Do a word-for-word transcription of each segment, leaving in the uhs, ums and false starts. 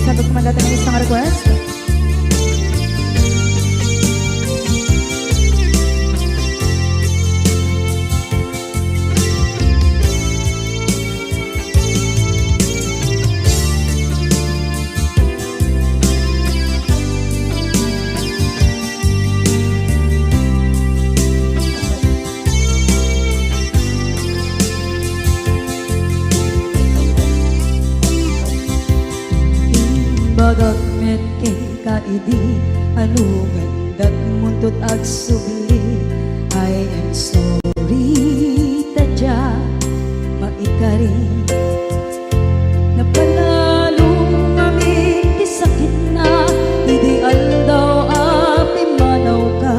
Sabagman dayta nga isang request. Imbagak met kenka idi, ano nga indatmo 'nto agsubli? I am sorry, ta diak maikari. Napanalo ngamin ti sakitna, idi aldaw a pimmanawka,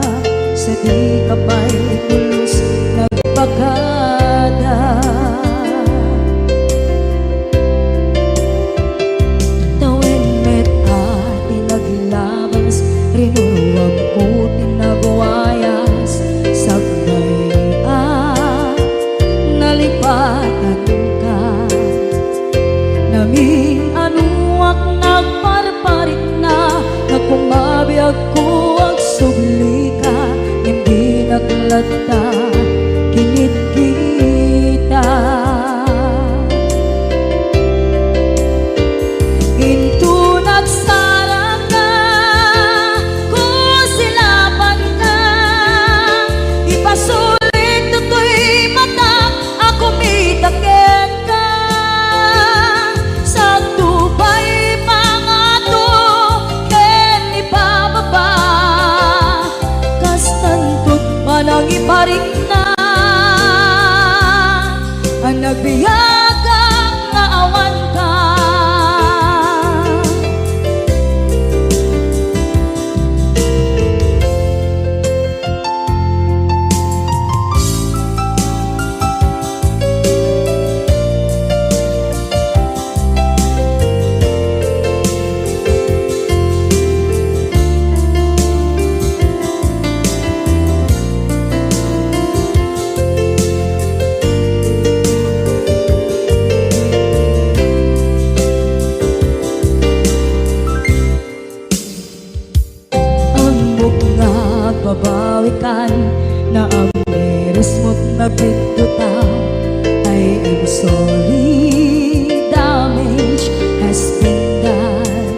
sadika pay pulos nagbakada. Tawen met a ti naglabas, rinuruamko ti nagwayas, sakbay a nalipatanka. Namin-anoak nagparparikna, nga kumabiagko agsublika, ngem dinak latta kinitkita. Inton agsaraka, kusilapanka, ipasulit toy matak a kumita kenka. Sakto pay pangato ken ipababa, kastanto ti panangiparikna a nagbiagak nga awanka. Ammok nga agbabawikan, naamirismo't nagbiddota. I am sorry, damage has been done.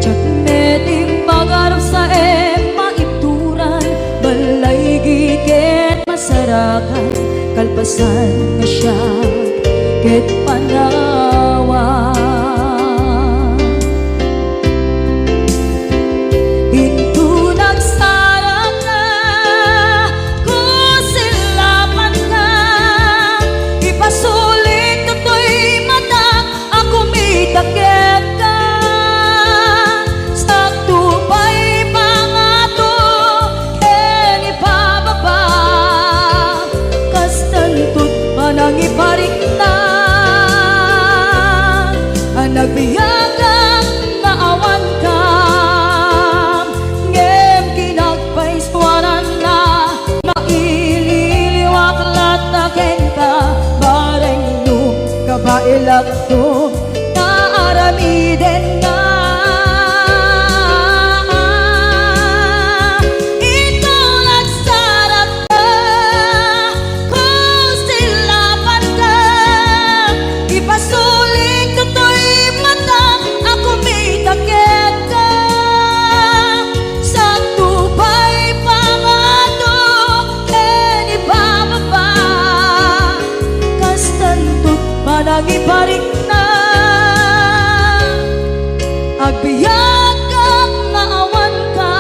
Diak met impagarupsaem maibturan, balaygi ket masarakan, kalpasan nga siak ket panawan. Inton agsaraka, kusilapanka, ipasulit toy matak a kumita kenka. Sakto pay pangato ken ipababa, kastanto ti panangiparikna a nagbiagak nga awanka. Ngem kinagpaisuananna, maililiwak latta kenka, bareng no kabaelakto nga aramidenna. Inton agsaraka, kusilapanka, ipasulit toy matak a kumita kenka. Sakto pay pangato ken ipababa, kastanto ti panangiparikna, agbiagak nga awanka.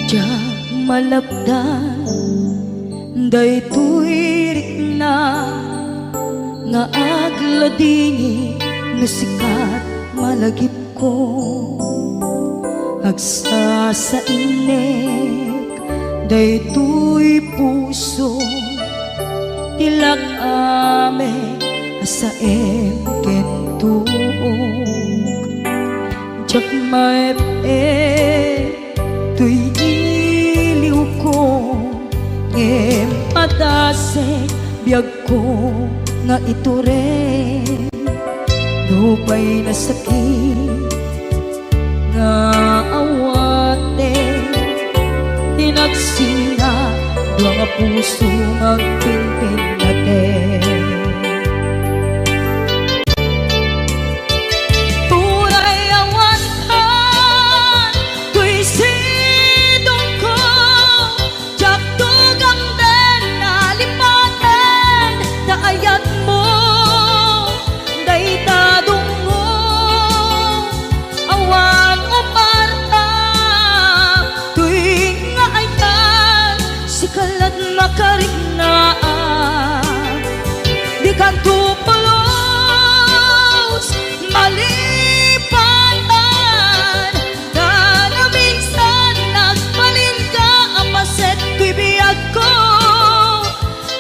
Diak malapdan Daytoy rikna nga agladingit no sika ti malagipko. Agsasainek daytoy puso ti lak-am a saem ken tuok. Diak maep-ep toy iliwko, ngem padasek biagko nga itureng. Nupay nasakit nga awaten, ti nagsina dua nga puso nga agpinpinnaten. Uray awan ka toy sidongko, diak tugamden a lipaten ta ayatmo dayta dungngo. Awan uparta toy nga ayat, sika la't makariknaan. Dikanto pulos malipatan, ta naminsan nagbalinka a paset toy biagko.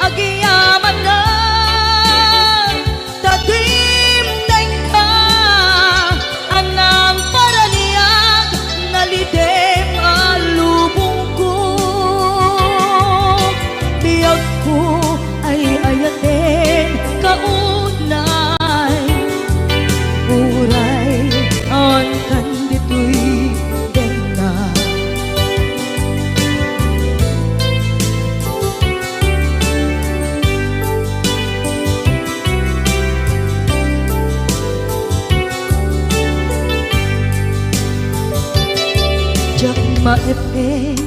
Agyamanak ta dimdengka a nangparaniag, nalidem a lubongko. Biagko ay ayaten ka unay, uray awan kan ditoy denna. Diak maep-ep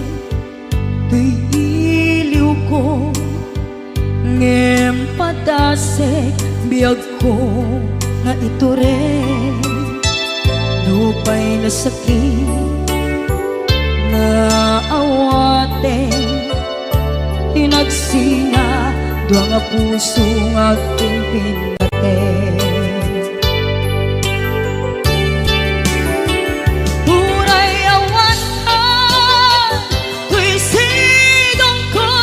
toy iliwko, ngem padasek biagko nga itureng. Nupay nasakit nga awaten, ti nagsina dua nga puso nga agpinpinnaten. Uray awan ka toy sidongko,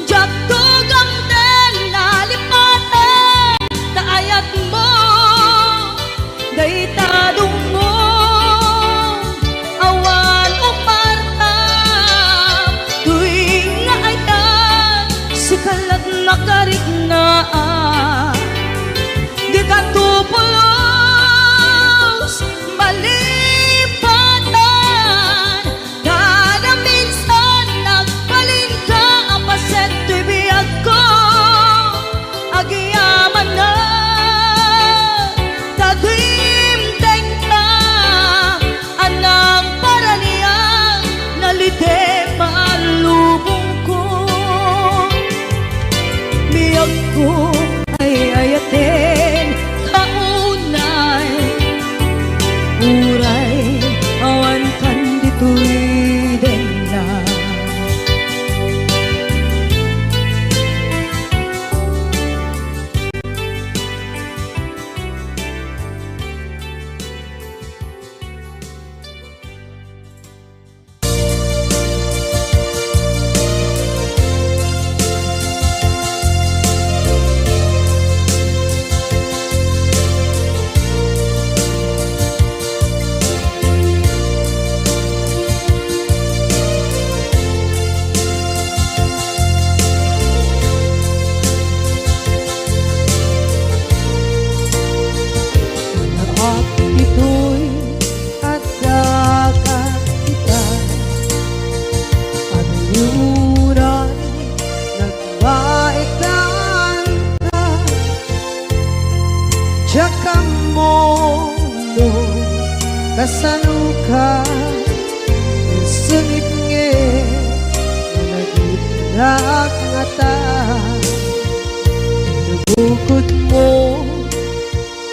diak tugamden a lipaten ta ayatmo dayta dungngo. Awan uparta toy nga ayat, sika la't makariknaan. Dikanto pulos malipatan, ta naminsan nagbalinka a paset toy biagko. Agyamanak ta dimdengka a nangparaniag, nalidem a lubongko. Biagko ay ayaten ka unay, uray awan kan ditoy denna. Anak, ditoy adda ka ita, anuyoran nagbaetan ka. Diak ammo no kasano ka, sungit ngarud, malagipnak ngata. Nabukodmo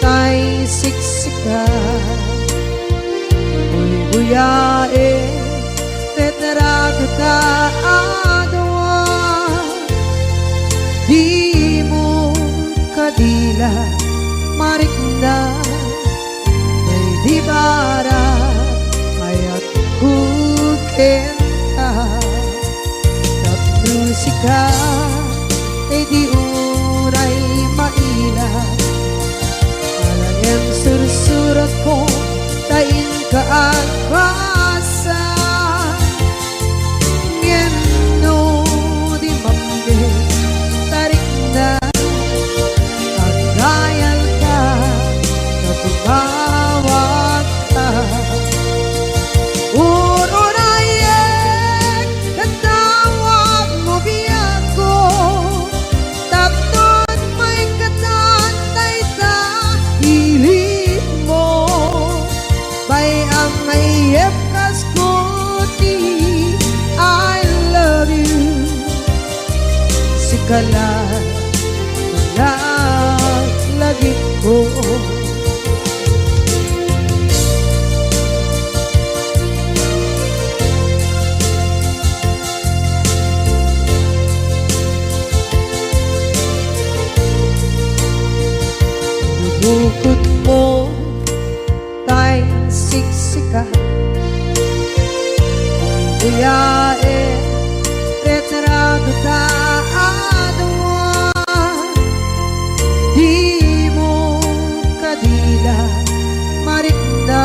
tay siksika, buybuyaen, tetrago ta a dua. kenka. Tapno sika, tay di unay maila. Alaem sursuratko, ta inka agbasa. Ngem no di mamdi, tarikna, agdayalka, ta tumawagka. Ur-urayek, natawagmo biagko, tapno maikatan dayta ilimo. Bay-am nga iyepkasko ti I love you. Sika la, laglagipko. Nabukotmo tay siksika. Kuyae, retrato ta a dua. Dimo kadi la marikna,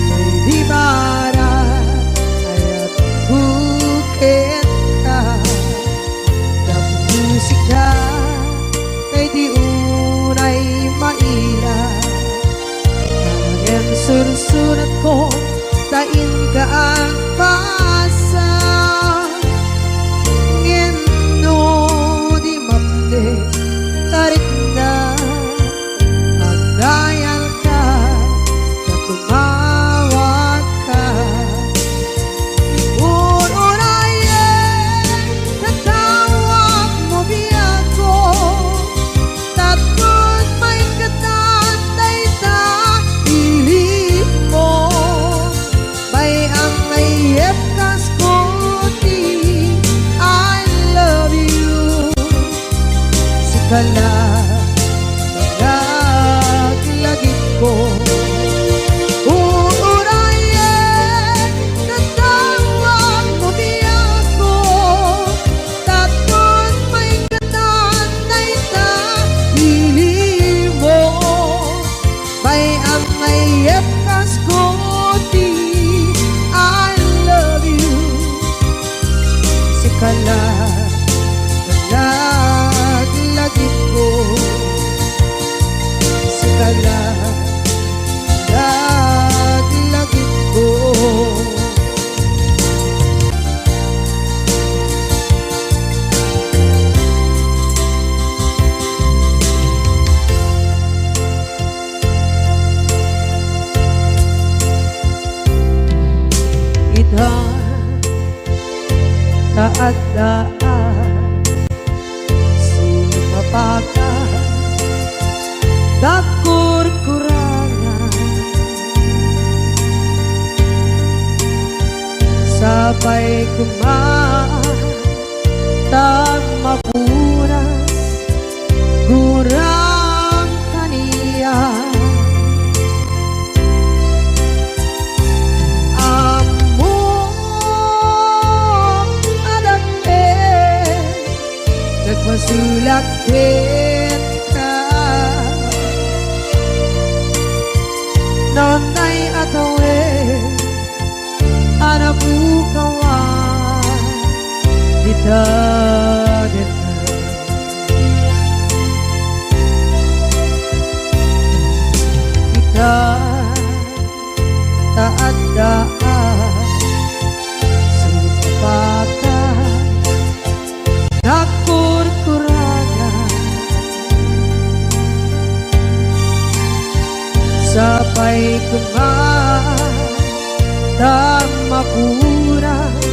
tay di marayatko kenka. Tapno sika, tay di unay maila. Ngem sursuratko, ta inka agbasa. Ngem no di mamdi, tarikna, agdayalka, ta tumawagka. Ur-urayek, natawagmo biagko, tapno maikatan dayta ilimo. Bay-am nga iyepkasko ti I love you. Sika la, laglagipko. Ur-urayek, natawagmo biagko, tapno maikatan dayta ilimo. Bay-am nga iyepkasko ti I love you. Sika la, laglagipko. Sika la, laglagipko. Ita, ta adda a sumapaka, nagkurkurangan. Sapay koma ta mapunas, gurang kaniak. Ammok a dakkel, nagpasulak kenka. Nonday a tawen a napukawan dita dita. Ita, ta adda a sumapaka, nagkurkurangan. Sapay koma ta mapunas,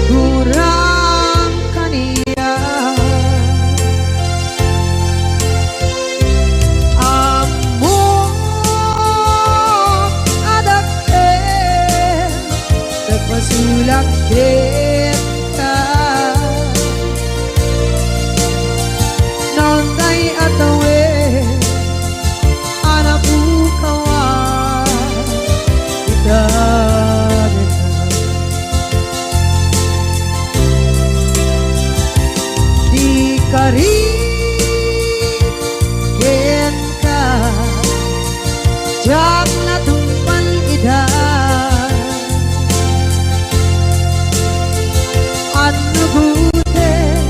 gurang kaniak. Ammok a dakkel, nagpasulak kenka. Nonday a tawen a napukawan dita dita. Diak natungpal ida. Annugoten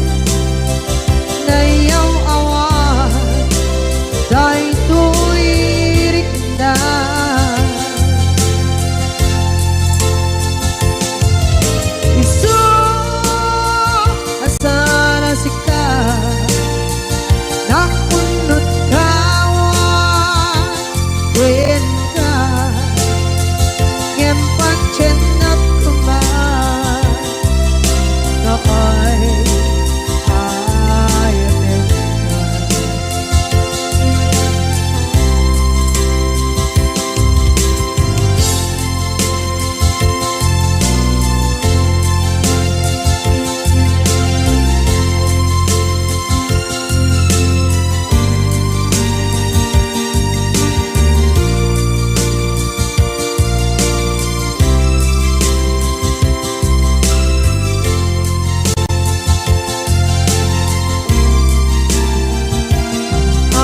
nayaw-awan daytoy rikna. Isu a saan a sika, nakunot kawan kenka, ngem patiennak koma nga ay ayatenka.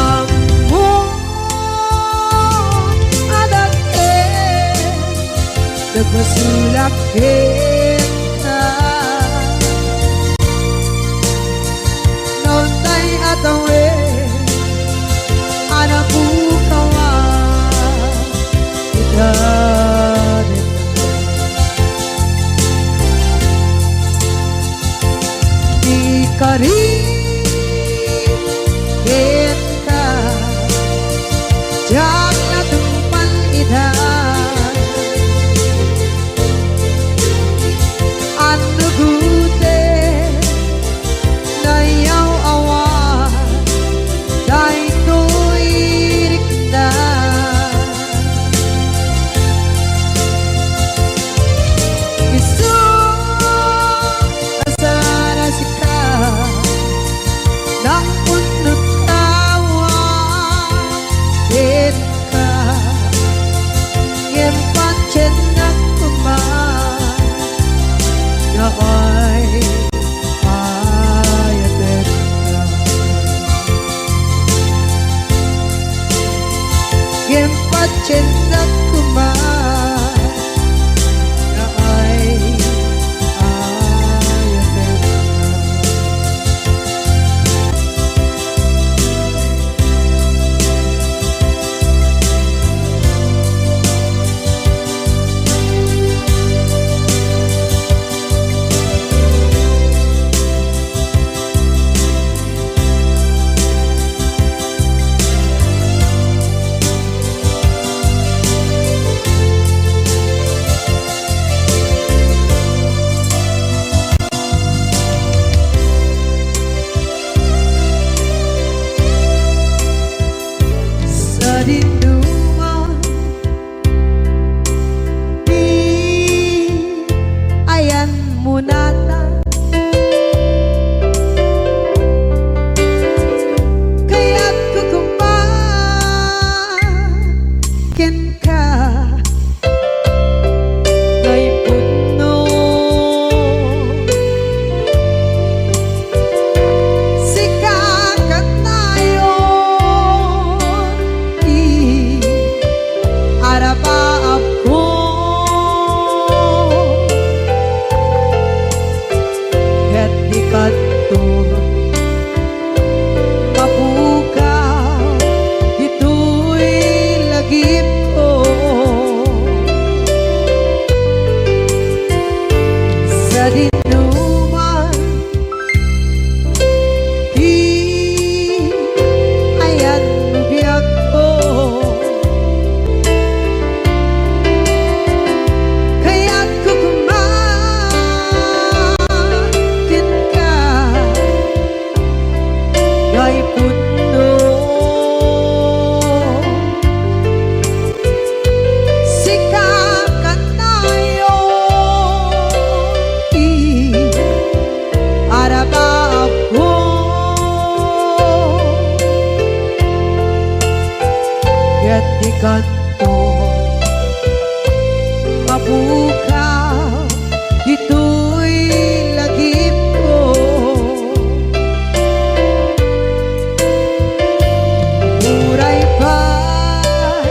Ammom a dakkel ti nagpasulak kenka. Naunay a tawen a napukawan ita. Ikari kenka, diak natungpal ida. Annugoten nayaw-awan daytoy rikna. Isu a saan a sika, nakunot kawan kenka, ngem patiennak koma nga ay ayatenka. Ngem patiennak koma nga ay ayatenka. Sadinoman ti ayanmo natan, kayatko koma kenka. Nga ipudno, sika kanayon ti arabaabko. Ket di kanto mapukaw ditoy lagipko. Sadinoman ti ayanmo biagko, kayatko koma kenka. Nga ipudno, sika kanayon ti arabaabko. Ket di kanto mapukaw ditoy lagipko. Uray pay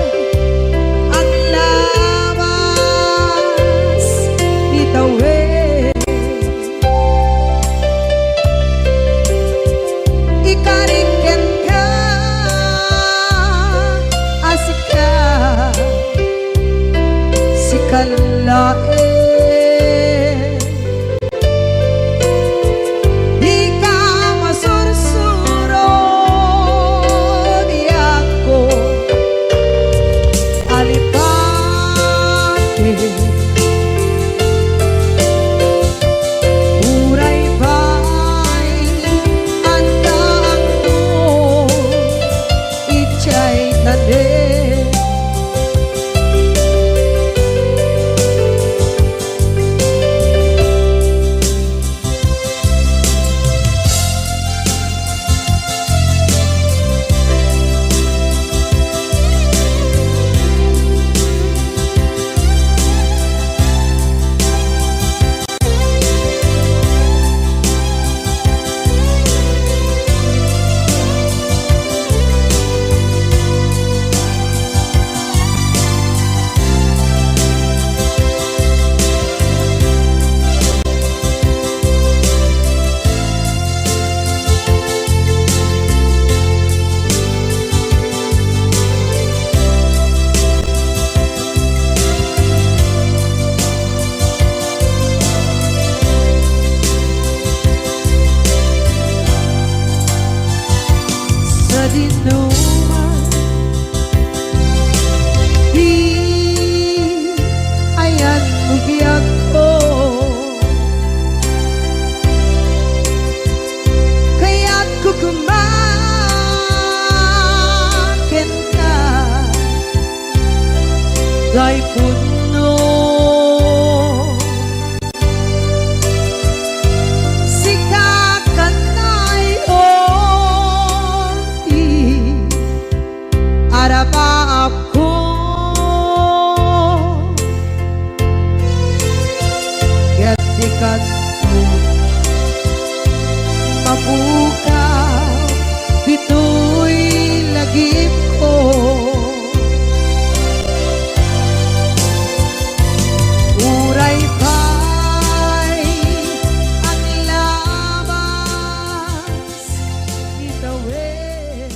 Kan laeng dika masursuro, biagko, alipate. Uray pay addaakto idiay tanem. Sadinoman ti ayanmo, biagko, kayatko koma kenka. Tay pudno, sika kanayon ti arapaapko. Ket dika mapukaw ditoy lagipko. Uray pay aglabas ni tawen.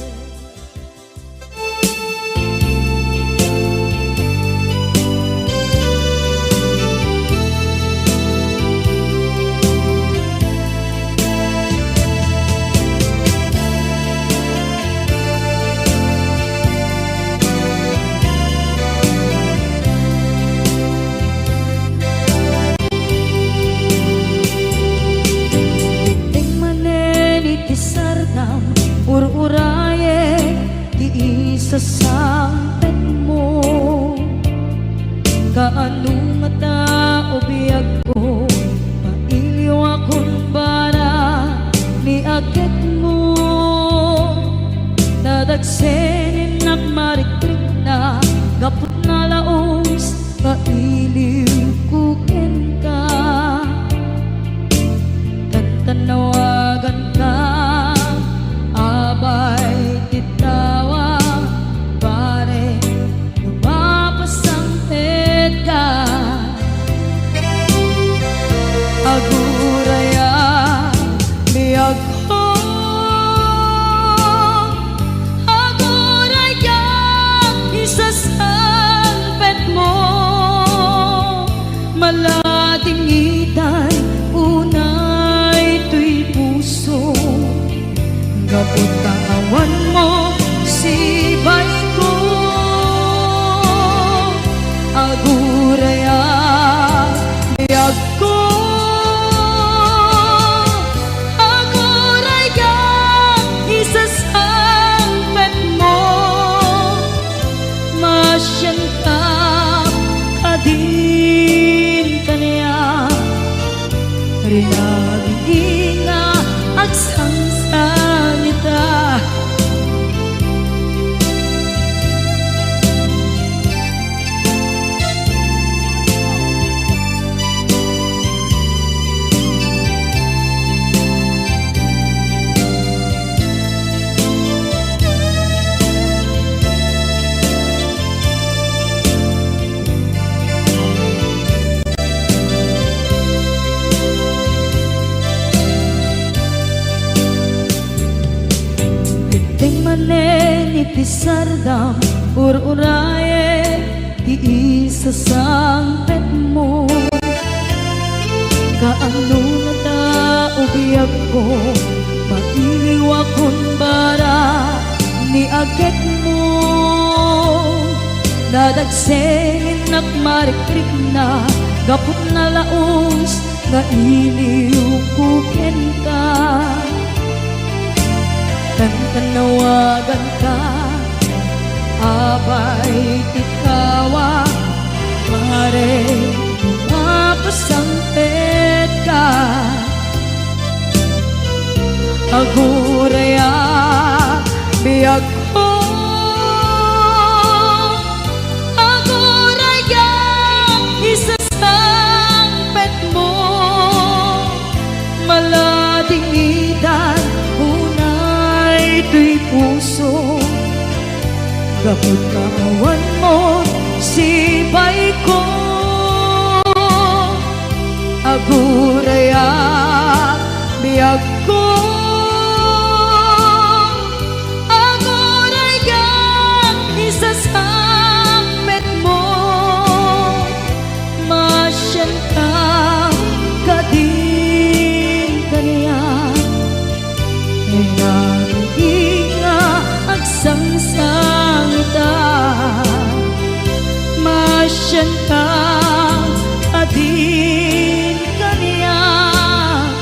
Dimteng manen iti sardam, ur-urayek ti isasangpetmo. Kaano ngata, o biagko, mailiwakon bara ni aketmo. Nadagsen innak marikrikna gapu ta naus nga iliwko kenka. Tantanawaganka, abay, ti tawa, barek no mapasangpetka. Agurayam, biagko, agurayam, isasangpetmo. Maladingitay unay toy puso, gapu ta awanmo sibayko. Agurayam, biagko, agurayam, isasangpetmo. Maasianka kadin kaniak, rinagidi nga agsangsangita. Dimteng manen iti sardam, ur-urayek ti sasangpetmo. Kaano ngata, o biagko, mailiwakon bara ni agekmo? Nadagsengennak marikrikna gapu ta nalaus nga iliwko kenka. Tantanawaganka, abay, ikaw a pare, mapasangpetka. Aguray a biagko, aguray a isasangpetmo. Maladingitan unay toy puso, gapu ta awan mo sibayko. Aguray a biagko, aguray a isasangpetmo. Masianka kadin kaniak, rinabii nga agsangsangitak. Masianka kadin kaniak,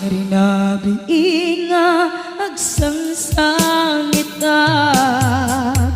rinabii nga agsangsangitak.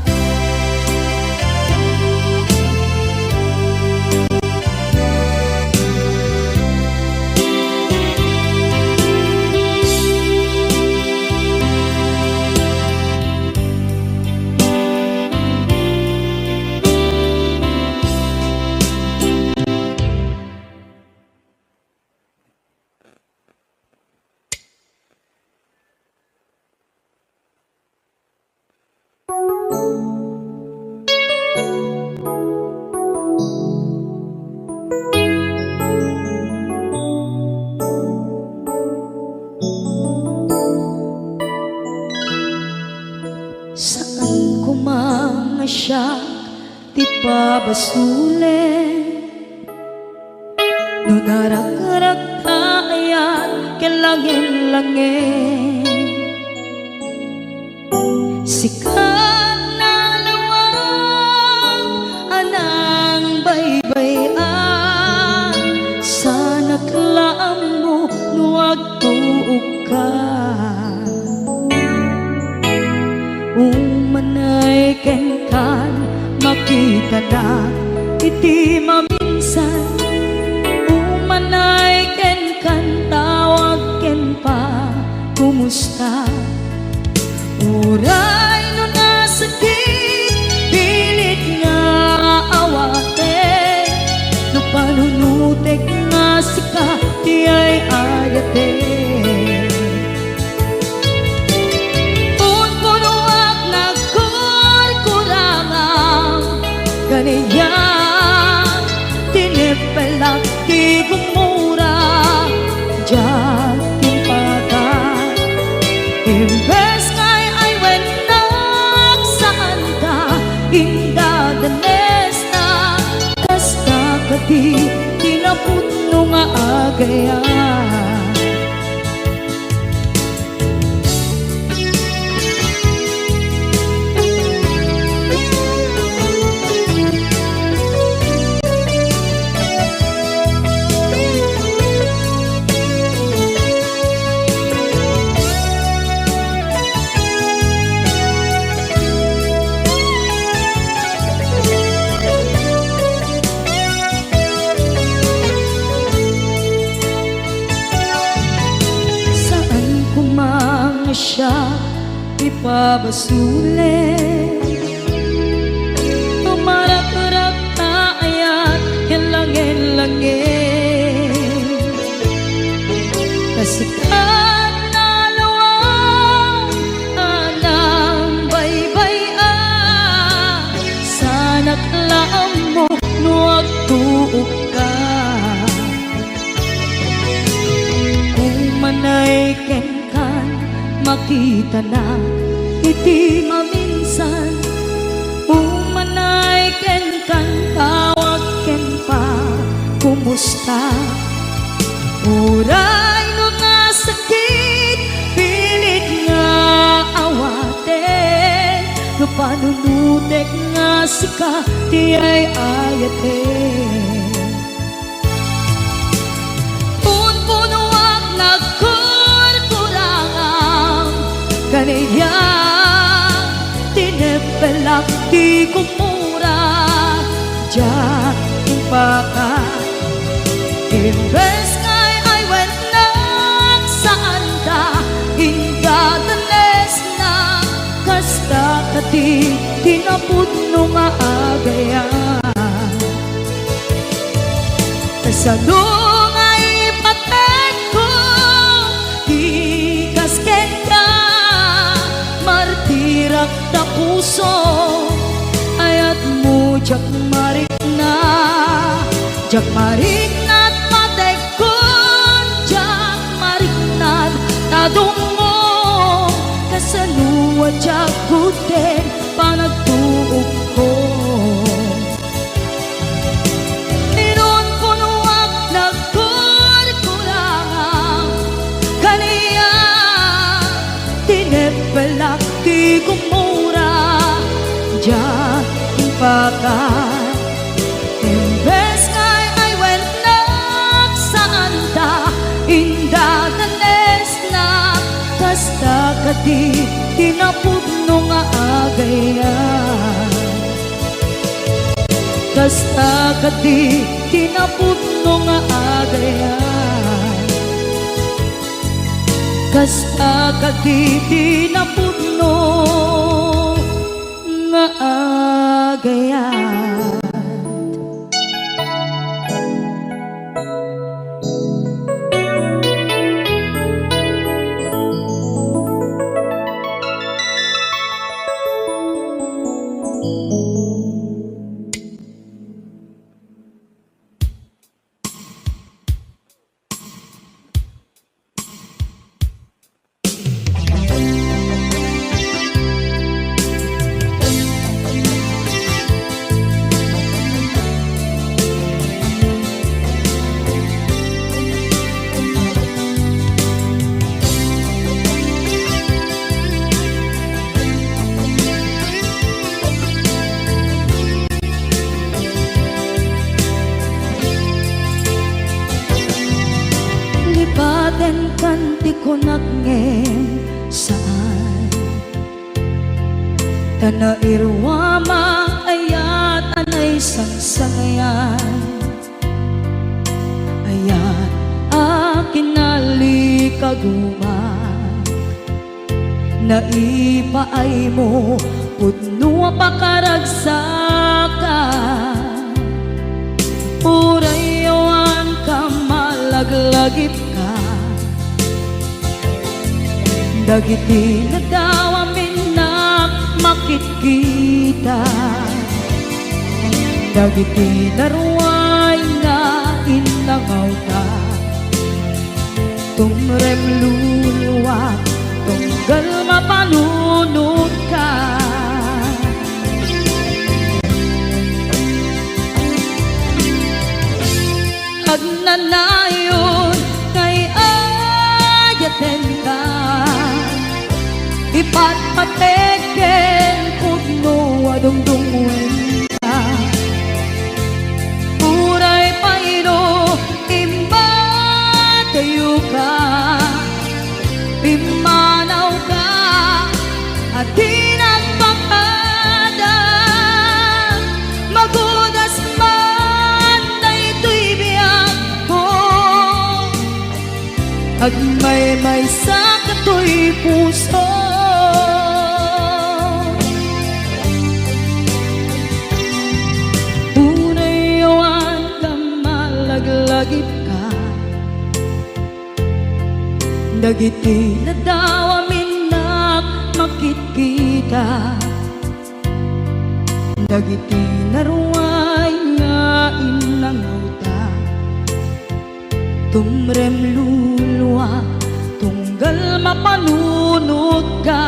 Saan koma nga siak ti pabasolen. No narakrak ta ayat ken langin-langin, sika nalawag a nangbaybay-an, sanak la ammo no agtuokka. Umanay kenkan, makitanak iti maminsan. Umanay kenkan, tawag ken pa, kumusta? Uray no nasakit, pilit nga awatek, no panunotek nga sika ti ay-ayatek. Punpunoak nagkurkurangam, kaniak tinippelak ti gumura, diak timpakan. Imbes nga ay-ayenak, saanka indadanesna, kasta kadi ti napudno nga agayam. Saan koma nga siak ti pabasolen. Tumarakrak ta ayat ken langin-langin. Kasta nalawag a nangbaybay-an, sanak la ammo no agtuokka. Umanay kenkan, makitanak iti maminsan. Umanay kenkan, tawag Uray no nasakit, pilit nga awaten, no panunotek nga sika ti ay-ayaten. Punpunoak nagkurkurangam, kaniak tineppelak ti kumura, diak impaka. Imbes nga ay-ayatennak, saanda indadanesna, kasta kadi ti napudno nga agayam. Kasano nga ipatekko ti kas kenka, martirak ta puso, ayatmo diak marikna, diak marikna ta patekkon, diak marikna ta dumngom, kasano a diak gudden panagtuokko. Inunpunoak nagkurkurangam, kaniak tineppelak ti kumura, diak impaka. Imbes nga ay-ayatennak, saanda indadanesna, kasta kadi ti napudno nga agayam. Kasta kadi ti napudno nga agayam. Kasta kadi ti napudno nga agayam. Lipatenkan ti kunak ngem saan. Ta nairuam a ayat a naisangsangayan. Ayat a kinalikaguma. Naipaaymo pudno a pakaragsakan. Uray awan ka malaglagipka. Dagiti nadaw a minnak makitkita. Dagiti naruay nga innangawta. Tumrem luluak, tunggal mapanunotka. Agnanayon nga ay-ayatenka, ipatpatek ken pudno a dungdungngoenka. Uray pay no immadayoka, pimmanawka a di nagpapada, magudas man daytoy biagko. Agmaymaysa katoy puso. Uray awan ka malaglagipka. Dagiti nadaw a minnak makitkita. Dagiti naruay nga innangawta. Tumrem luluak, tunggal mapanunotka.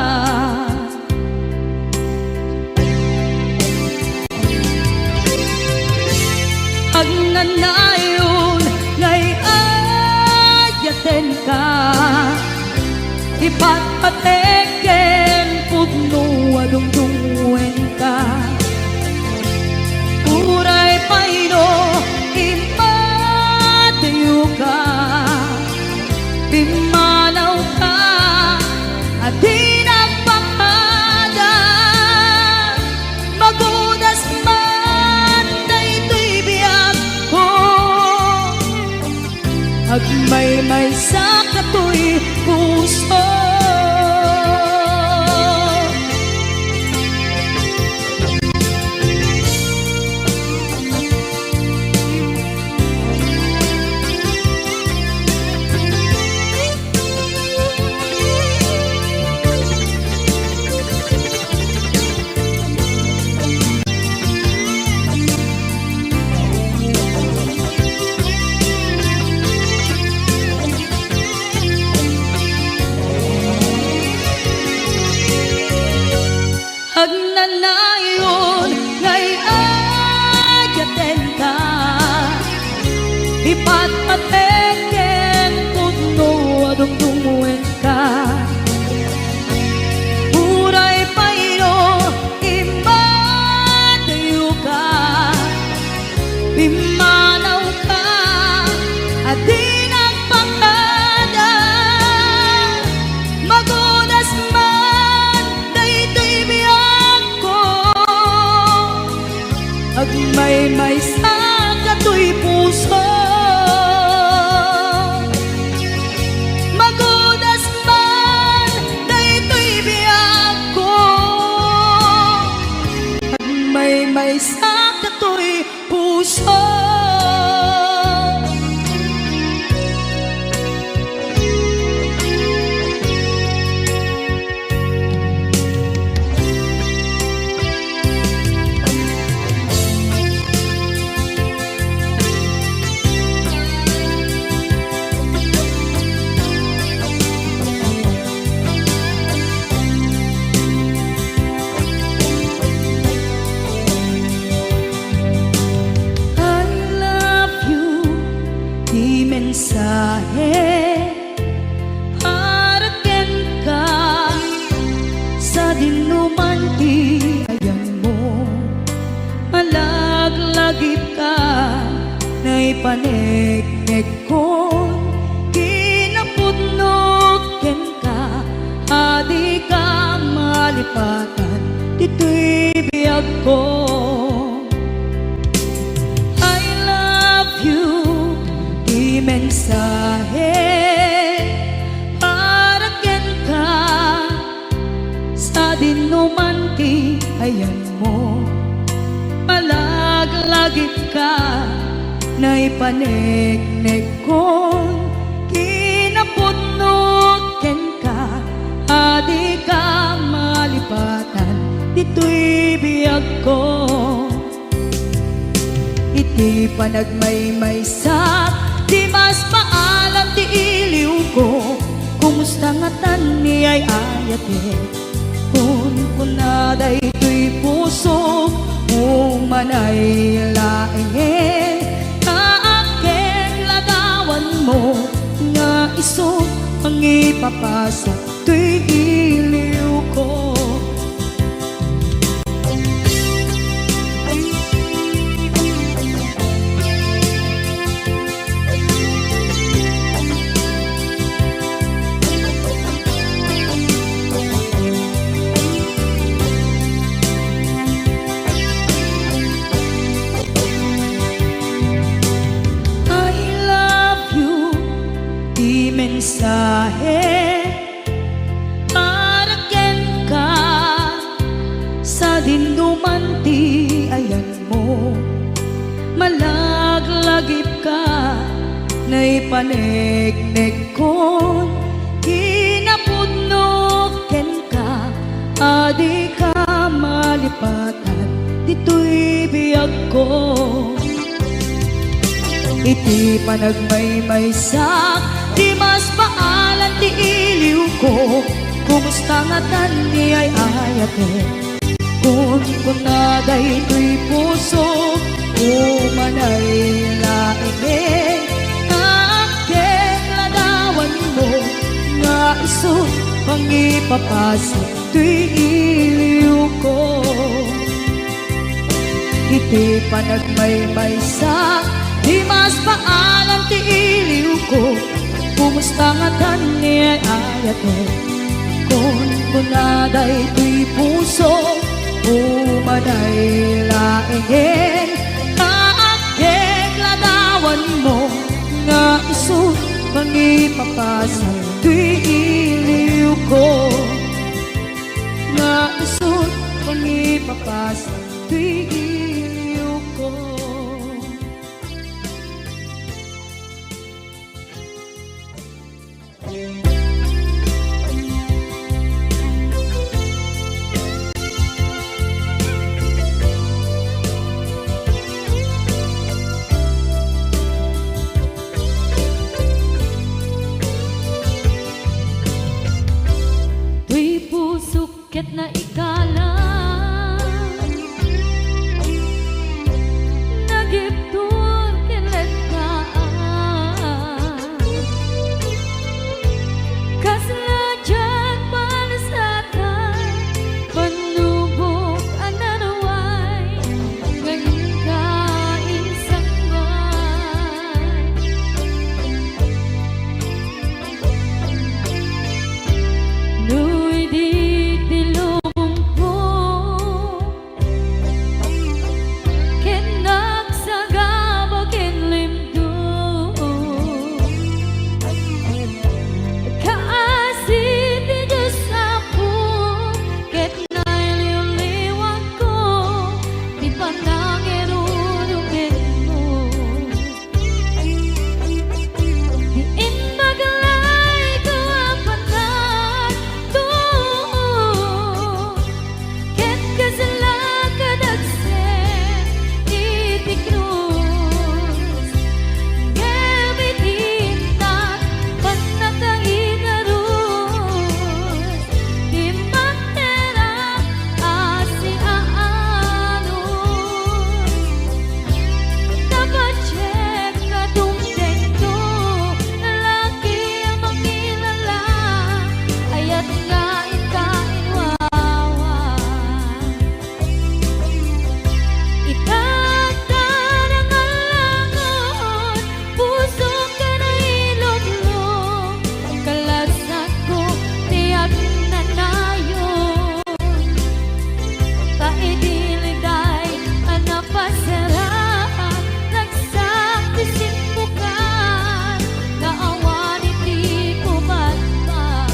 Agnanayon nga ay-, Ipatpatek ken pudno a dungdungenka. Uray pay no immadayoka, pimmanawka a di nagpakada. Magudas man daytoy biagko, agmaymaysa katoy puso. Agnanayon nga ay-ayatenka, ipatpatek ken pudno a dungdungenka. Uray pay no immadayoka, pimmanawka a di nagpakada. Magudas man daytoy biagko, agmaymaysa katoy puso. Magudas man daytoy biagko, agmaymaysa katoy puso. I love you, ti mensahe para kenka, sadinoman ti ayanmo. Malaglagipka, naipaneknekkon kinapudnok kenka. Adika malipatan ditoy biagko. I love you, ti mensahe para kenka, sadinoman ti ayanmo. Malaglagipka, naipaneknekkon kinapudnok kenka. Adika malipatan ditoy biagko. Iti panagmaymaysak, dimas paalam ti iliwko. Kumusta ngatan ni ay-ayatek? Kunkuna daytoy pusok, umanay laengen. Naakken ladawanmo nga isu mangipapasak toy iliwko. I love you, ti mensahe para kenka, sadinoman ti ayanmo. Malaglagipka, naipaneknekkon kinapudnok kenka. Adika malipatan ditoy biagko. Iti panagmaymaysak, dimas paalam ti iliwko. Kumusta ngatan ni ay-ayatek? Kunkuna daytoy pusok, umanay laengen. Naakken ladawanmo nga isu Mangipapasek toy iliwko. Iti panagmaymaysa, di maspaalan ti iliwko. Kumusta ngatan ni ay-ayatek? Kunkuna daytoy puso, umanay laengen nga agkekladawanmo, nga isu mangipapasek toy iliwko, nga isu mangipapasek toy iliwko. Toy pusok ket naikalang, nagibtur ken lettaan. Kasla diak palasatan, pannubok a naruay, nga inka insangbaay. No idi ti lubongko ket nagsagaba ken limduk, kaasi ti Dios Apo ket nailiwliwakko ti panangirurugianmo. Ti imbag layko a panagtuo, ket kasla kadagsen iti krus. Ngem iti intak, pannakaigarus, ti mangterak a siaanus. Napadiek a dumtengto, laki a makilala, ayat nga inka inwawa. Ita, ta nangalangon, pusok a nailublog, kalasakko ti agnanayon. Ta idi liday a napasaraan, ragsak ti simbukan, nga awan iti pupatpat.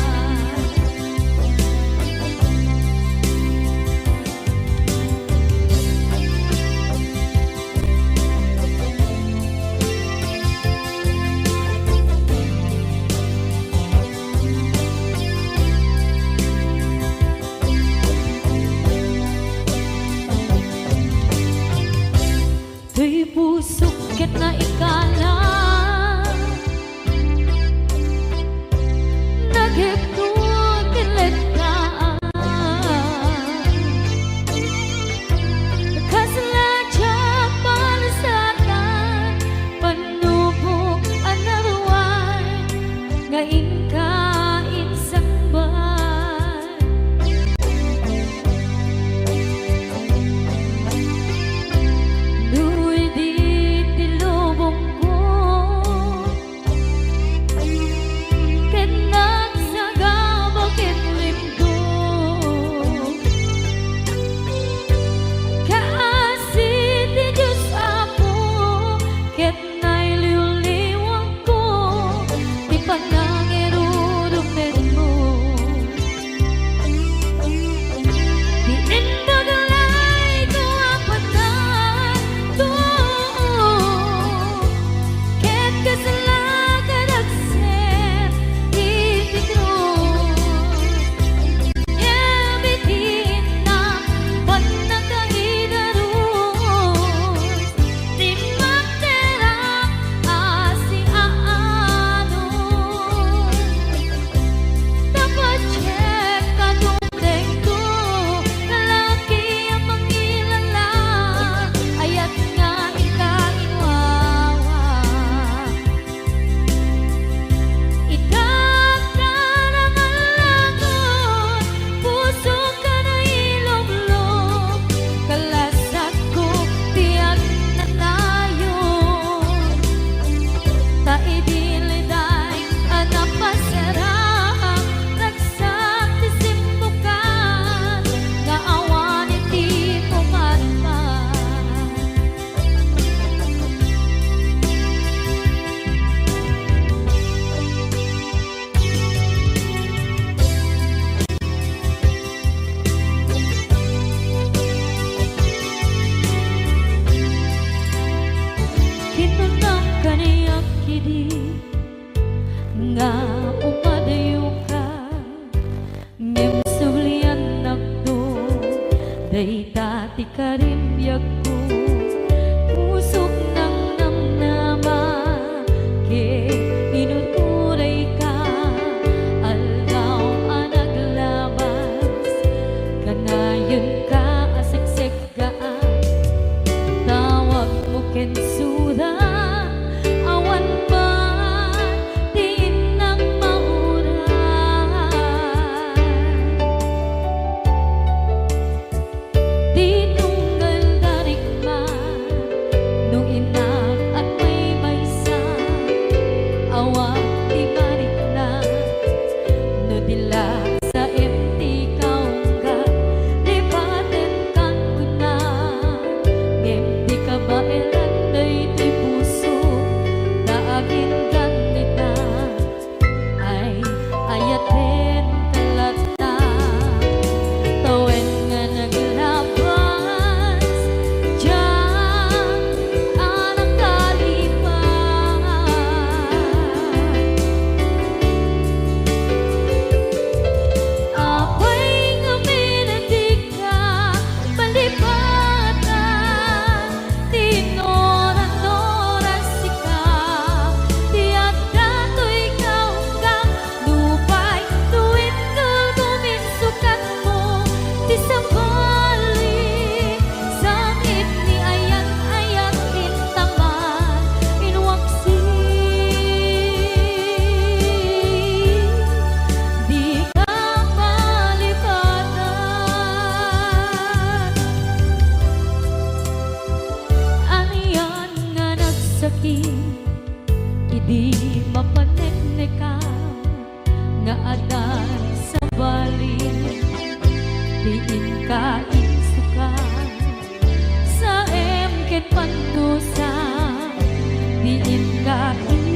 Toy pusok ket naikalang, nagibtur ken lettaan. Kasla diak palasatan, pannubok a naruay, nga inka insangbaay. No idi ti lubongko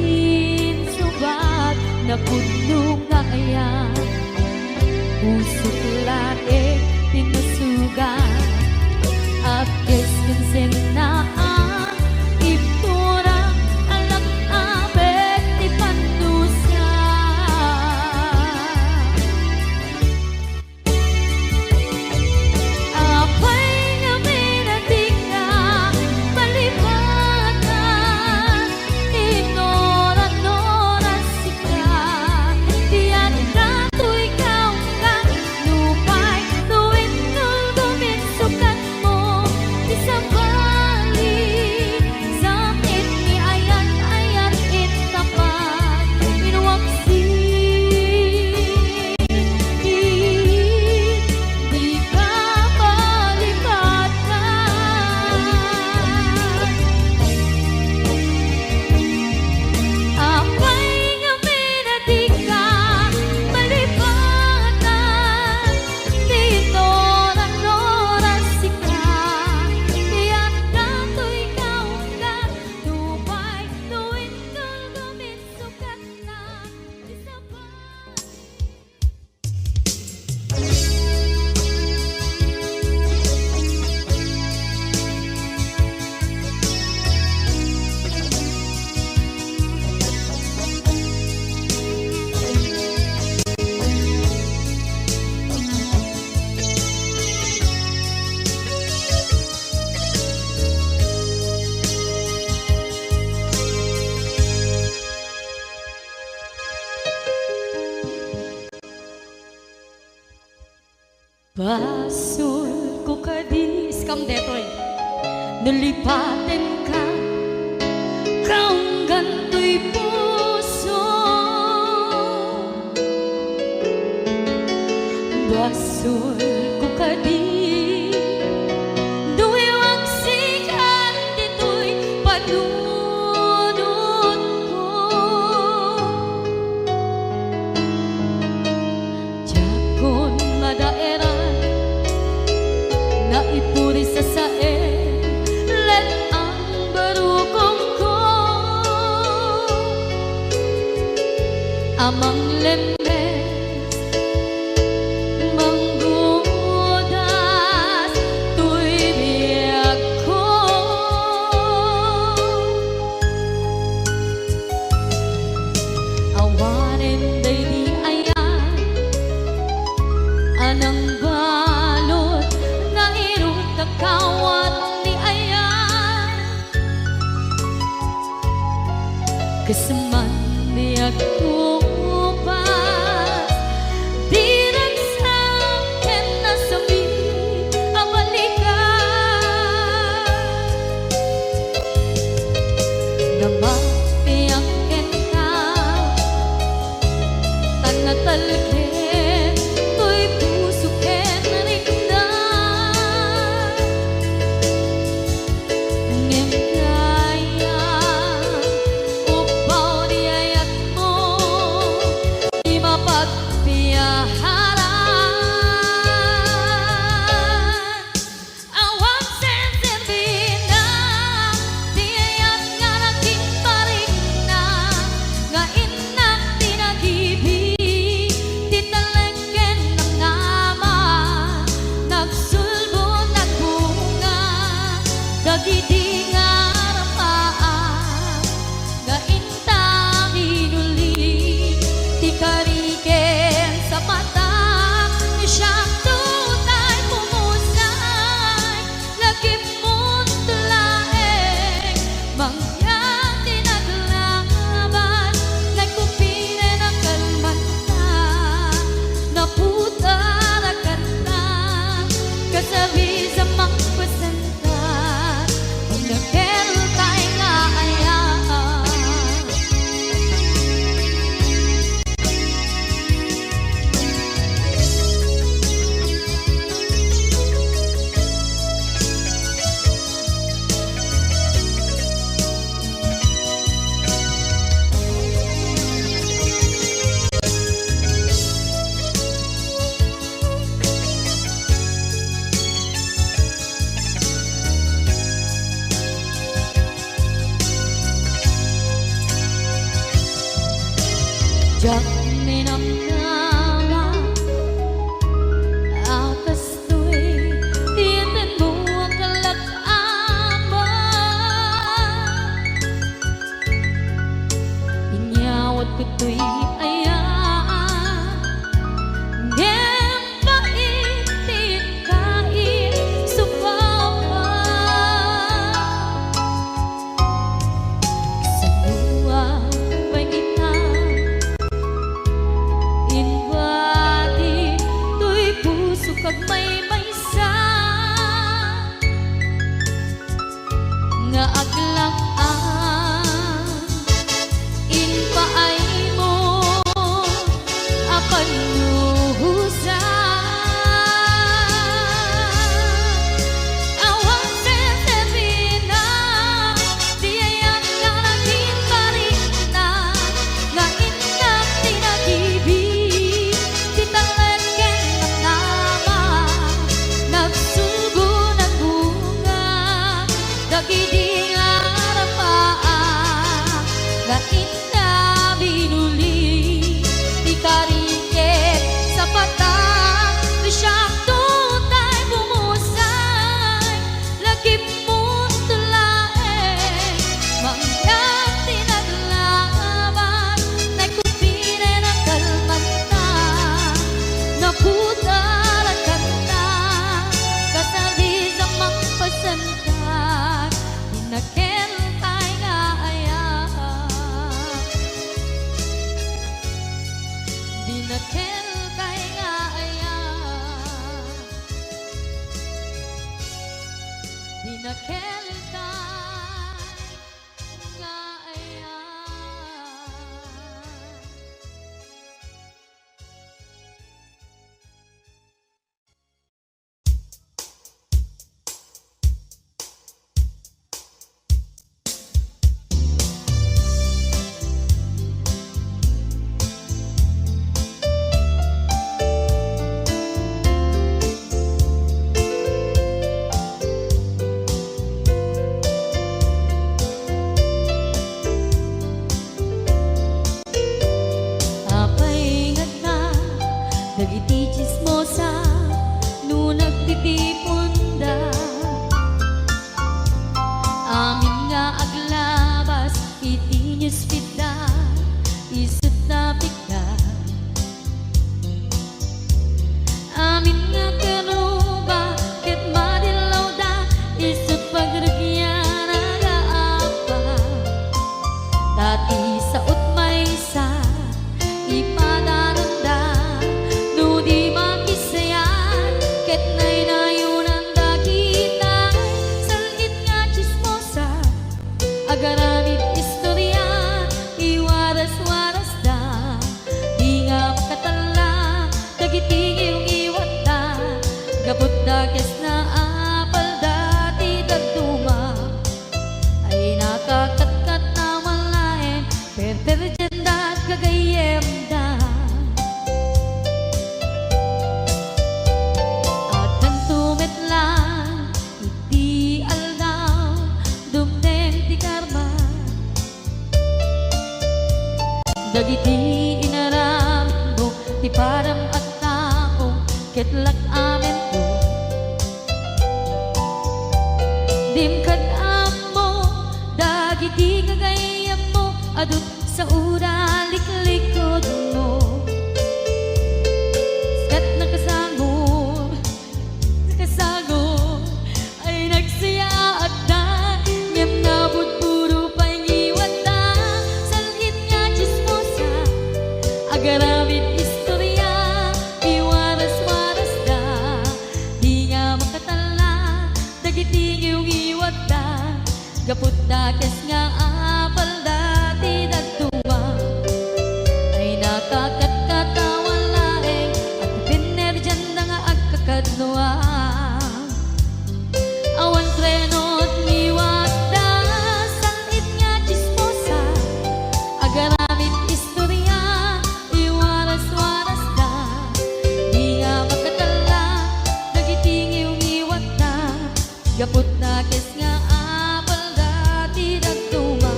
Insubad napudno nga ayan, pusok laeng ti nasugat. Apkes ken sennaan, ibturak, alak-abek ti pannusa. Apay ngamin a dika malipatan, inoran-oras sika, ti adda toy kaunggan, nupay no inulgom insukatmo, ti sabali, sakit ni ayat-ayat, intapat, inwaksi. Dika malipatan. Apay ngamin a dika malipatan. Ti inoran-oras sika, ti adda toy kaunggan, nupay no inulgom insukatna, ti sabali. Basolko kadi, iskam detoy. Nalipatenka, kaunggan toy puso. Basolko kadi, no iwagsikan ditoy panunotko. Diakon madaeran, naipuri sasaen, let-ang barukongko. A manglemmes, manggudas toy biagko. Awanen daydi ayan a nangbalud, nairut kakawat ni ayan. Ket saan man ti agkupas, di ragsak ken nasakit a balikan. Namapiak kenka, ta natalged toy puso ken rikna. Ngem dayta upbaw ti ayatmo, ti mapagpiaharan. Awan senserbina ti ayat nga naging parikna, nga innak ti nagibi, ti talek ken nangngaman, nagsulbod, nagbunga dagidi nga arpaam. Nga inta minuli ti kari ken sapatak, siak tutay pumusay, lagipmo laeng mangyan ti naglaban, nagkupinen a kalmanta, naputar a kanta, kasabisa mangpasen Toy aya, ngem pait ti kaisupawak. Saluan pay ita, inwadi toy puso kag maymaysa nga aglang-ang impaaymo a pannuhosan. Awan seserbi na ti ayan nga naging barikna, nga innak ti nagibi, ti talek ken namnama, nagsulgo, nagbunga, dagidi nga arabaa, nga inna binuli, ti kari ket sapata, ti siak toy bumusay, lakip Muto laeng mangngeg ti naglaban, naikupinen a kalmanta, naputar a kanta, kasardis a mangpasentak, dinakel tay nga ayat, dinakel tay nga ayat. Dinakel tay nga ayat. Apay ngarud dagiti tsismosa no nagtitiponda? Amin nga aglabas iti newsfeedda, isut' napikda. Amin nga keruba ket madillawda, isut' pagrugian a gaapa. Ta ti sao't maysa, ipadananda no di makisayat ket naynayonanda kitay sal-it nga tsismosa. Agaramid istoria, iwaras-warasda, di nga makatalla dagiti ngiwngiwatda, gapu ta kes nga apalda ti dadduma. Ay nakakatkat na malaen, perperdianda gagayyemda. Agtanto met lang iti aldaw, dumteng ti karma. Dagiti inaramidmo ti padam a tao, ket lak-amento. Dim kad ammo dagiti gagayyemmo, adu saoda liklikudmo. Ket nakasangor, nakasangor ay nagsayaatda, ngem nabudbudo pay ngiwatda, sal-it nga tsismosa, agaramid istoria, iwaras-warasda, di nga makatalla dagiti ngiwngiwatda, gapu ta kes nga apalda ti dadduma. Ay nakakatkat a walaeng, agpipinnerdianda nga agkakadua. Awan treno ti ngiwatda, sal-it nga tsismosa, agaramid istoria, iwaras-warasda, di nga makatalla dagiti ngiwngiwatda, gapu ta kes nga apalda ti dadduma.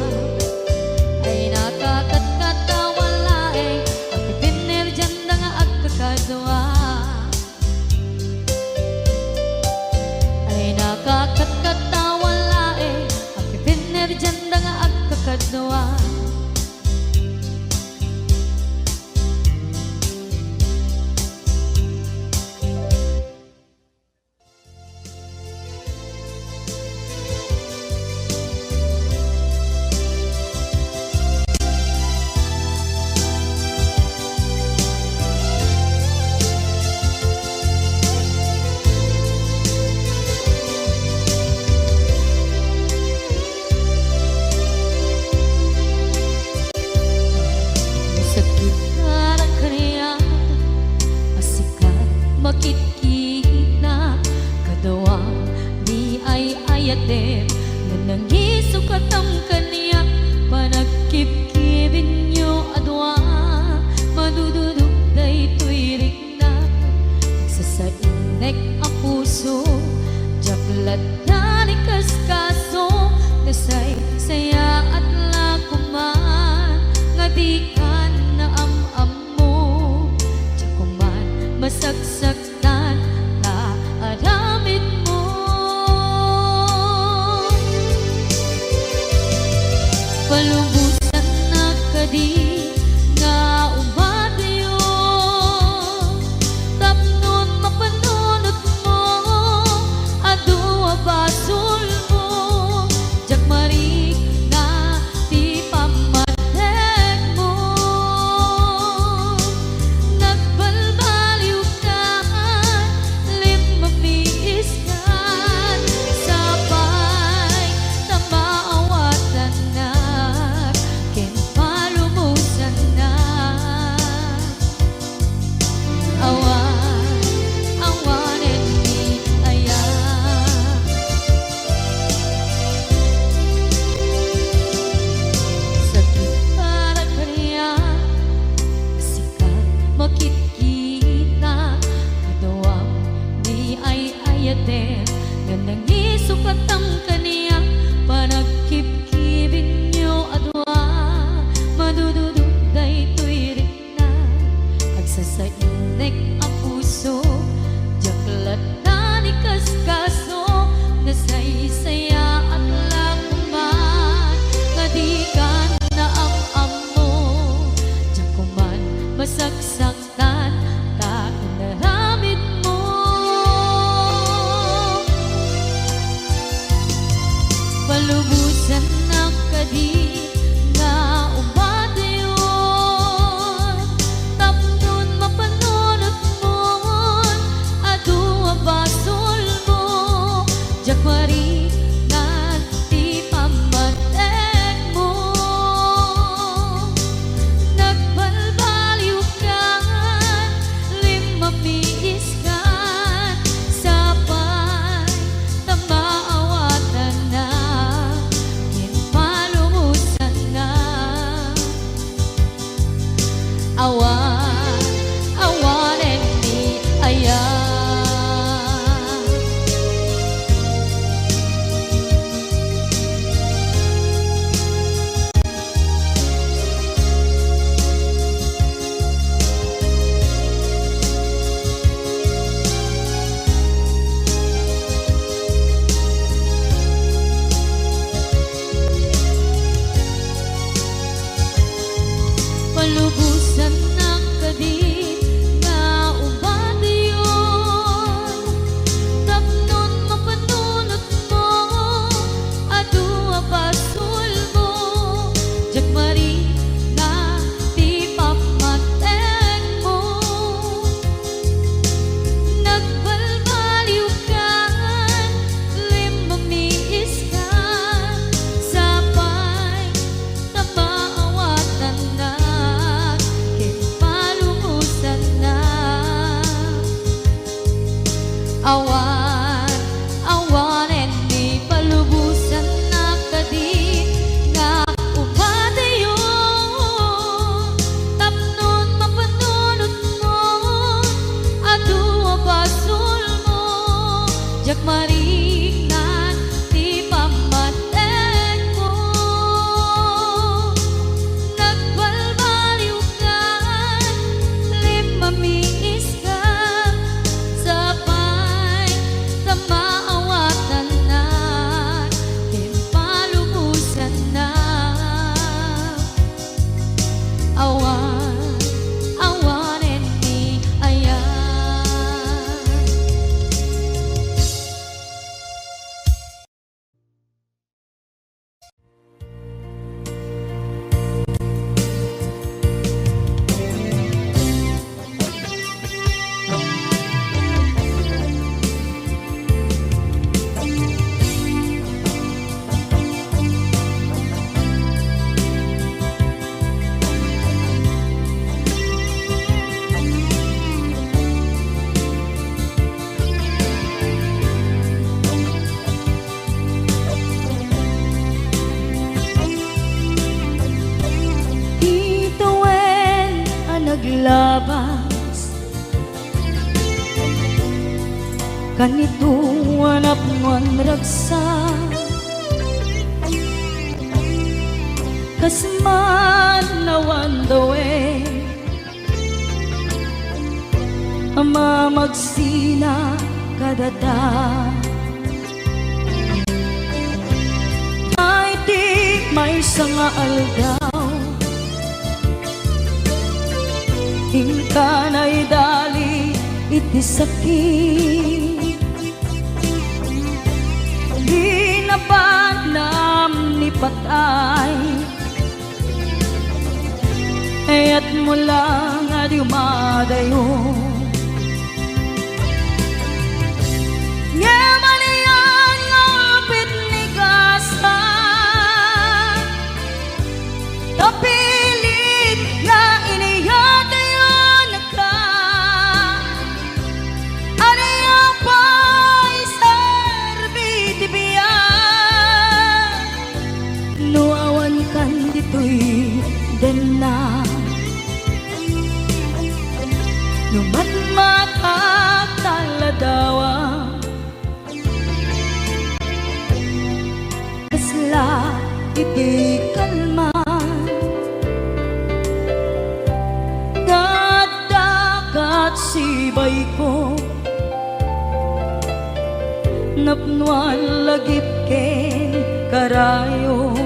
Ay nakakatkat a walaeng, agpipinnerdianda nga agkakadua. Ay nakakatkat a walaeng, agpipinnerdianda nga agkakadua. Palubosannak kadi nga umatio, tapnon mapanunotmo, adu a basolmo, diak marikna ti pammategmo. Nagbalbaliwkan, limmamiis kan sapay ta maawatannak ken palubosannak. Awan, awanen ni aya. Sakit para kaniak, sika makitkita, kaduam ni ay-ayaten, nga nangisukatang kaniak, panagkipkibinyo a dua, madududog daytoy rikna. Agsasainnek a puso, diak latta ni kaskaso, nasaysayaat la koman, nga dikan naam-ammo, diak koman masaksak tan ta inaramidmo. Palubosannak kadi nga umatio, tapnon mapanunotmon, adu a basolmo, diak marikna ti pammategmo. Nagbalbaliwkan, limmamiiskan, sapay ta maawatannak ken palubosannak. Awan, awanen ni aya. Palubosannak kadi nga umatio, tapnon mapanunotmo, adu a basolmo, diak marikna ti pammategmo. Nagbalbaliwkan, limmamiiskan, sapay ta maawatannak ken palubosannak. Awan, awanen ni palubosannak kadi nga umatio, tapnon mapanunotmon, adu a basolmo, diak mariknan ti pammategmo. Nagbalbaliwkan, limmamiiskan, sapay ta maawatannak ken palubosannak. Awan, awanen ni aya. Ti tawen a naglabas, kanito a napnguan ragsak, kas man awan dawen a mamagsina kadata. Ay, ti maysa nga aldaw. Inka naidali iti sakit. Di nabanam ni patay. Kayatmo lang a dumadayo. Ngem ania nga pitnigasan, ta pilit nga iniyatayonka. Ania pay serbi ti biag no awan kan ditoy denna? No matmatak ta ladawa, kasla iti kalman. Nga adda kat sibayko, napnoan lagip ken karayo.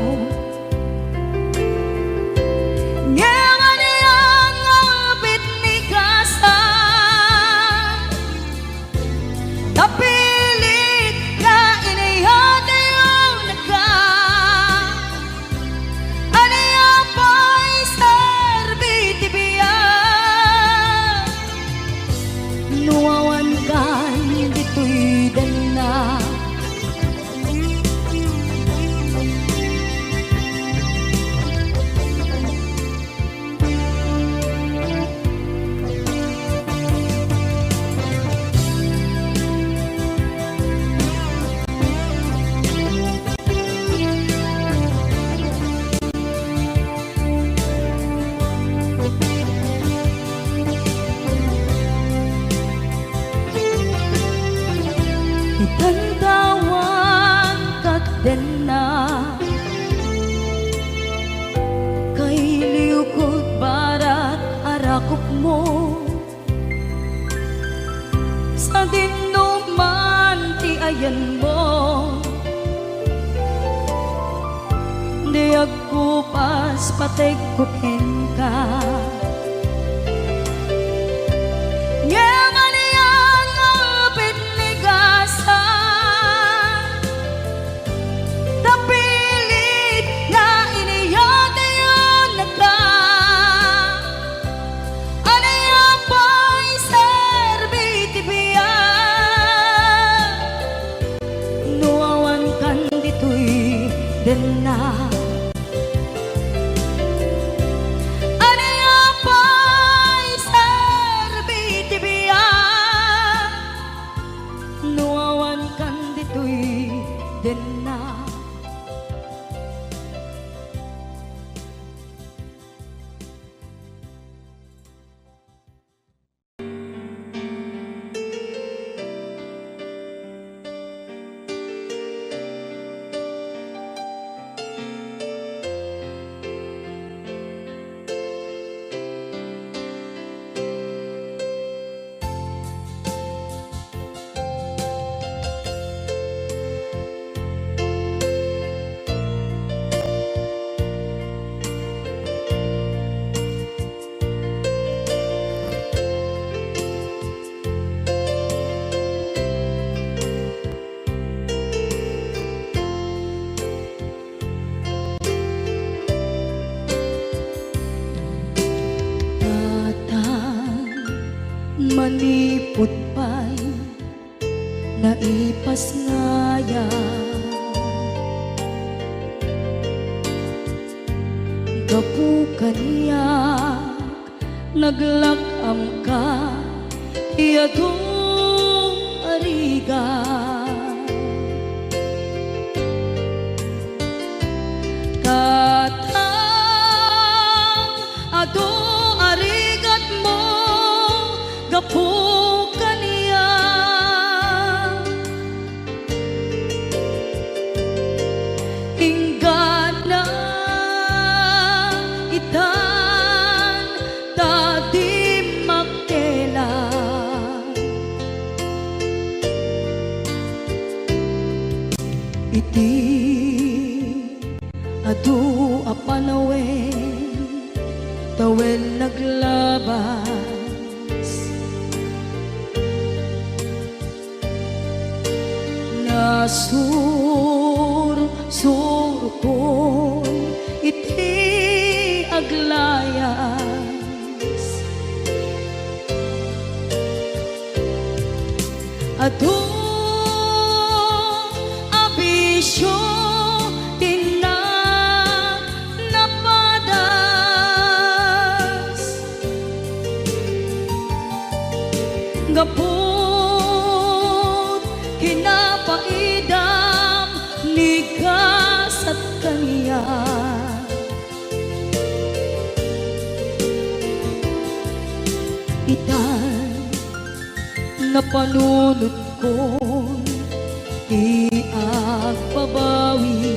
Ngem ania nga pitnigasan, ta pilit nga iniyatayonka. Ania pay serbi ti biag no awan kan ditoy denna? Itantawan kat denna, kailiw kod barat a rakupmo. Sadinoman ti ayanmo, di agkupas pategko kenka. Ngem ania nga pitnigasan, ta pilit nga iniyatayonka. Ania pay serbi ti biag no awan kan ditoy denna? Ania pay serbi ti biag no awan kan ditoy denna? Tatang, manipud pay naipasngayam. Gapu kaniak, naglak-amka ti adu a rigat. Tatang, adu a rigatmo gapu kaniak. Inggana itan ta di makela. Adu a panawen, tawen naglabas. Nasursurkon iti aglayas. Adu a bisio ti na-, napadas. Gapu't kinapaidam ni gasat kaniak. Itan, napanunotkon ti agbabawi.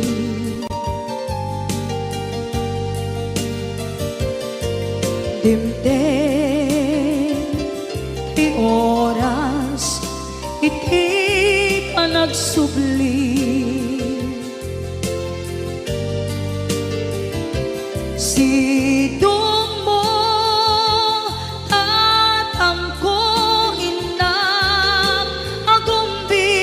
Dimteng ti oras iti panagsubli. Sidongmo, tatangko, innam, agumbi.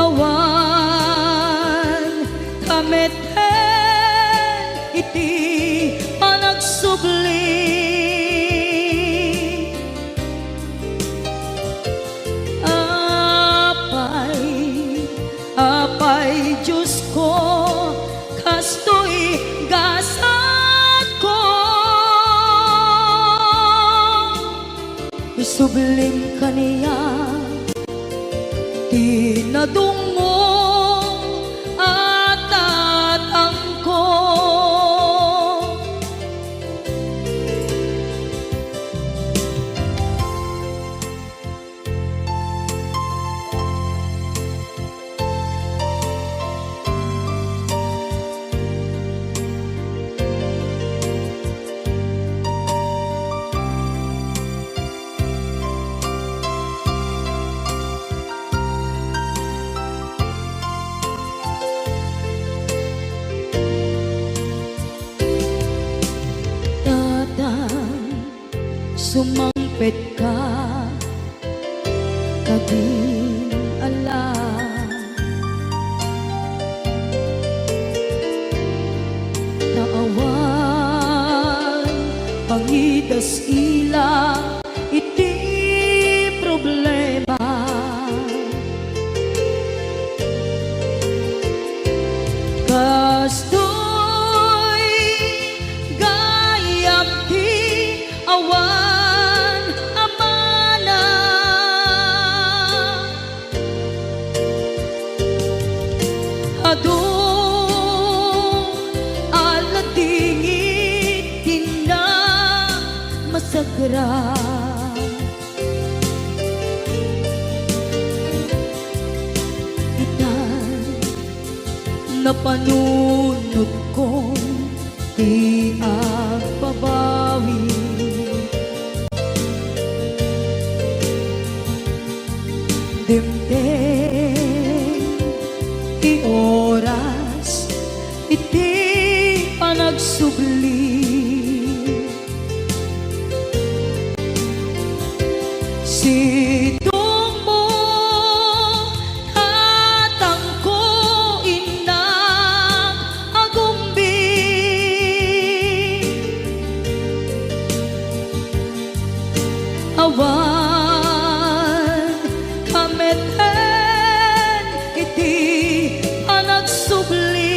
Awan ka met iti panagsubli. Apay, apay, Diosko, kastoy gasatko. Isublim kaniak ti nadungngom a tatangko. Tatang, sumangpetka kadin ala. Ta awan pangidas-ila iti problema. Kastoy gayam ti awan a mana. Adu a ladingit ti namasagra. Itan, napanunotkon ti agbabawi. Dimteng ti oras iti panagsubli. Sidongmo, tatangko, innam, agumbi. Awan ka met iti panagsubli.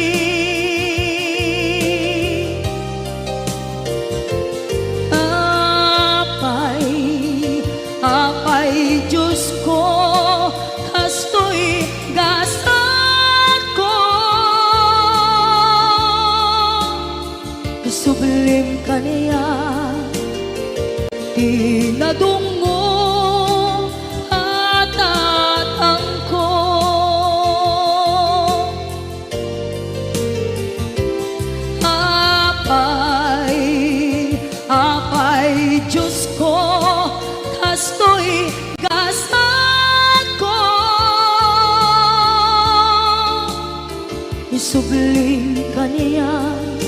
Subli kaniak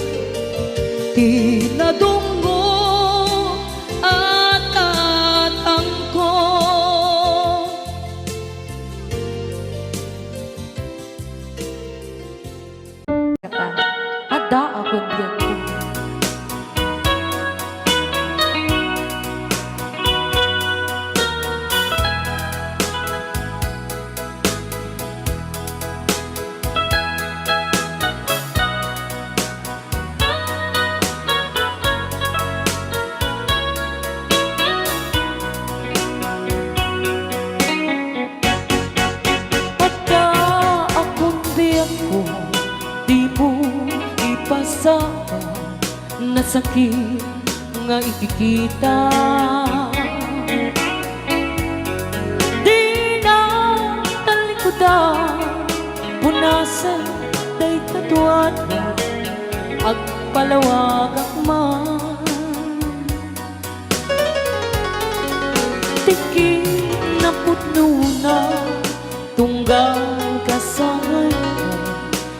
ti nadunggo a tatangko. Adda a kundianko. Adda a kundianko, dimo ipasaka, nasakit nga ikikita. Dina talikudan, punasen dayta tuana, agpalawagak man. Ti kinapudnona, tunggal kasangaymo,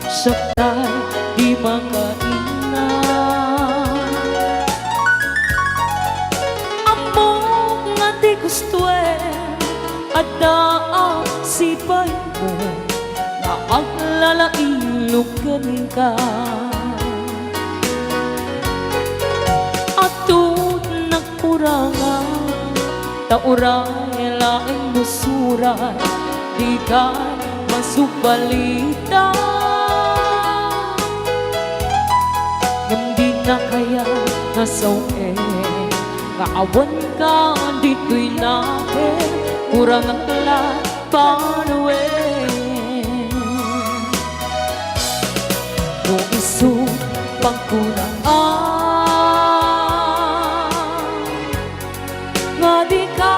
siak tay di makainna. Ammok nga ti gustoem, adda a sipaymo, nga aglalaing kenka. Adtonak kurangan, ta uray laeng no surat, dika masubalitan. Ngem dina kayat nga sawen nga awanka ditoy nakem, kurangak la panawen. No isu pagkunaan nga dika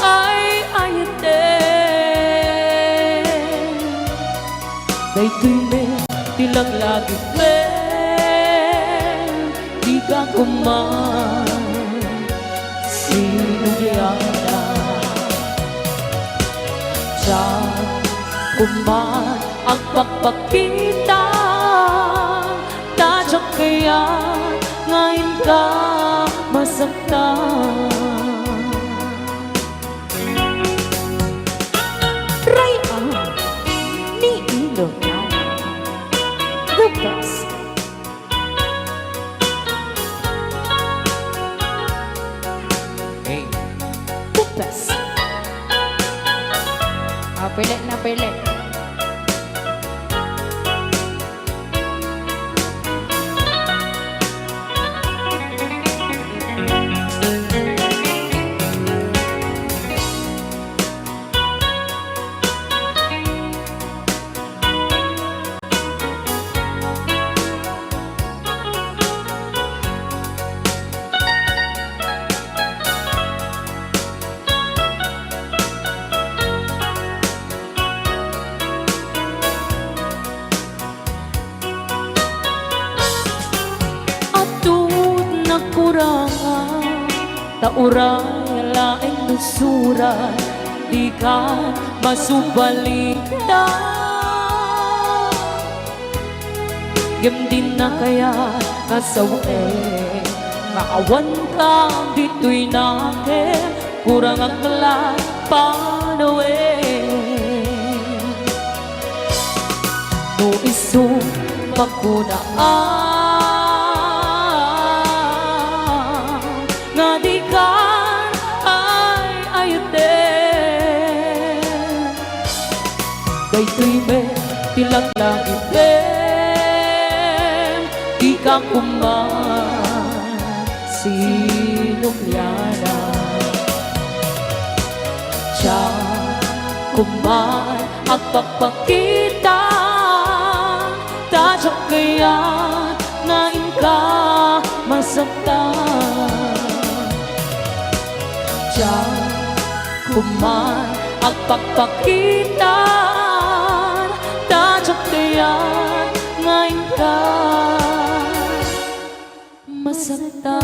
ay-ayaten, daytoy met ti laglagipem, dika koma sinubliana. Diak koma agpakpakita, ta diak kayat nga inka masaktan. Ray-an ni Ilocano. The best. Hey. The best. Ah, pili na, pili. Adtonak kurangan, ta uray laeng no surat, dika masubalitan. Ngem dina kayat nga sawen nga awanka ditoy nakem, kurangak la panawen. No isu pagkunaan nga dika ay-ayaten, daytoy met ti laglagipem, dika koma sinubliana. Diak koma agpakpakita, ta diak kayat nga inka masaktan. Diak koma agpakpakita, ta diak kayat nga inka masaktan.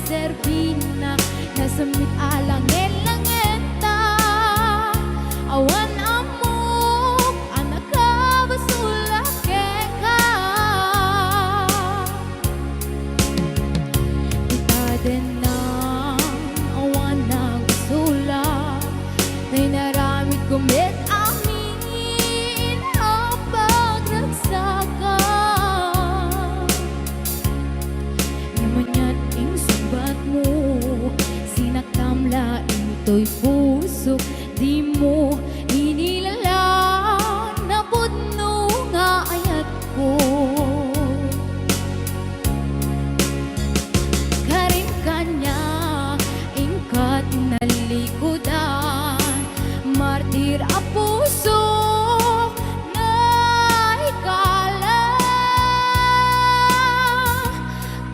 serbina, nasemmet a langen-langenta. Awan ammok a nakabasolak kenka. Ita dennang awan nagsolak, ta inaramidko met amin a pagragsakak. Ngem anian insungbatmo, sinaktam la intoy pusok, dimo inilala napudno nga ayatko. Karin kaniak inka ti nalikudan, martir a pusok naikala.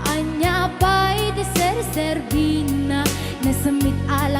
Ania pay ti serserbina, nasemmet a